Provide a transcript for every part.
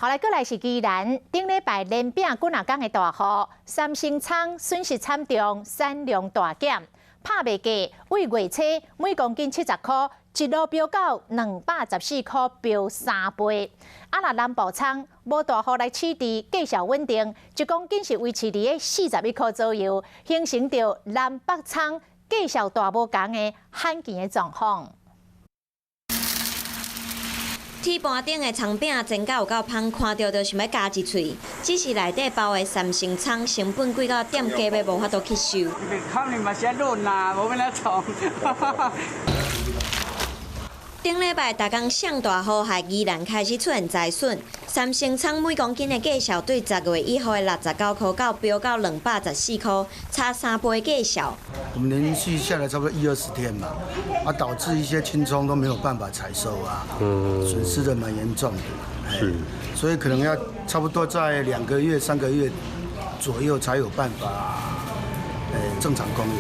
好來，閣來是宜蘭，頂禮拜連變幾若工的大雨，三星蔥損失慘重，產量大減，拍袂過，對月初每公斤70箍，一路飆到214箍，飆3倍。啊，若南部蔥無大雨來刺激，價數穩定，1公斤是維持佇咧41箍左右，形成著南北蔥價數大無仝的罕見的狀況。鐵盤頂的蔥餅煎甲有夠芳，看著就想欲咬一喙。只是內底包的三星蔥成本貴到店家欲無法度吸收。可能嘛是愛論啦，無欲按怎創。頂禮拜逐工上大雨，害宜蘭開始出現災損。三星蔥每公斤的價數對10月1號的69箍到飆到214箍，差3倍價數。我們連續下來差不多一二十天嘛，啊，導致一些青蔥都沒有辦法採收啊，損失的蠻嚴重的。是，所以可能要差不多在2個月、3個月左右才有辦法，正常供應。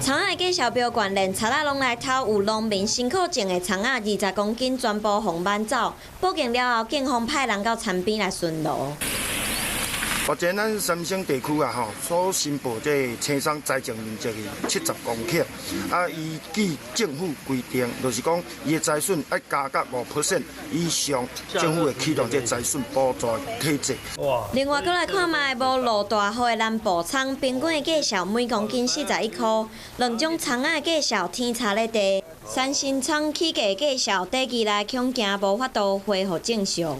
蔥仔的價數飆懸，連賊仔攏來偷，有農民辛苦種的蔥仔20公斤全部予挽走，報警了後，警方派人到田邊來巡邏。目前咱三星地區啊，吼，所申報這個青蔥栽種面積是70公頃，啊，依據政府規定，就是講伊的災損愛加甲5% 以上，政府會啟動這個災損補助體制。另外，閣來看覓無落大雨的南部蔥，平均的價數每公斤41箍，兩種蔥仔的價數天差咧地。三星蔥起價價數短期內恐驚無法度恢復正常。